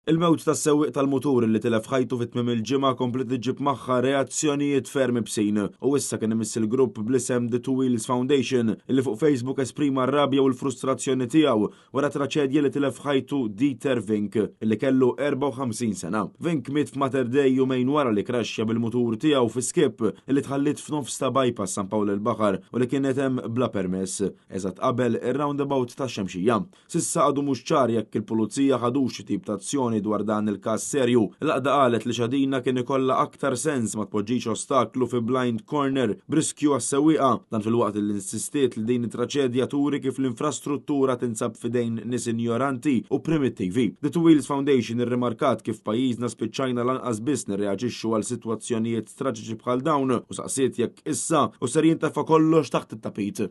Il-mewt tas-sewwieq tal-mutur li tilef ħajtu fi tmiem il-ġimgħa kompliet iġġib magħha reazzjonijiet ferm ibsin u issa kien imiss il-grupp bl-isem The Two Wheels Foundation li fuq Facebook esprima r-rabja u l-frustrazzjoni tiegħu wara traċedja li tilef ħajtu Dieter Vink li kellu 54 sena. Vink miet f'Mater Dei jumejn wara li kraxxja bil-mutur tiegħu fi skip li tħalliet f'nofs ta' bypass San Pawl il-Baħar u li kienet hemm bla permess, eżatt qabel ir-roundabout tax-Xemxija. S'issa għadu mhux ċar jekk il-Pulizija ħadux xi tip ta' azzjoni dwar dan il-każ serju. L-għaqda qalet li xadina kien ikollha aktar sens ma tpoġġix ostaklu fi blind corner b'riskju għas-sewwieqa. Dan filwaqt li insistiet li din it-traċedja turi kif l-infrastruttura tinsab f'idejn nies injoranti u primittivi. The Two Wheels Foundation irrimarkat kif f'pajjiżna spiċċajna lanqas biss nirreaġixxu għal sitwazzjonijiet traġiċi bħal dawn u saqsiet jekk issa hux ser jintefa' kollox taħt it-tapit.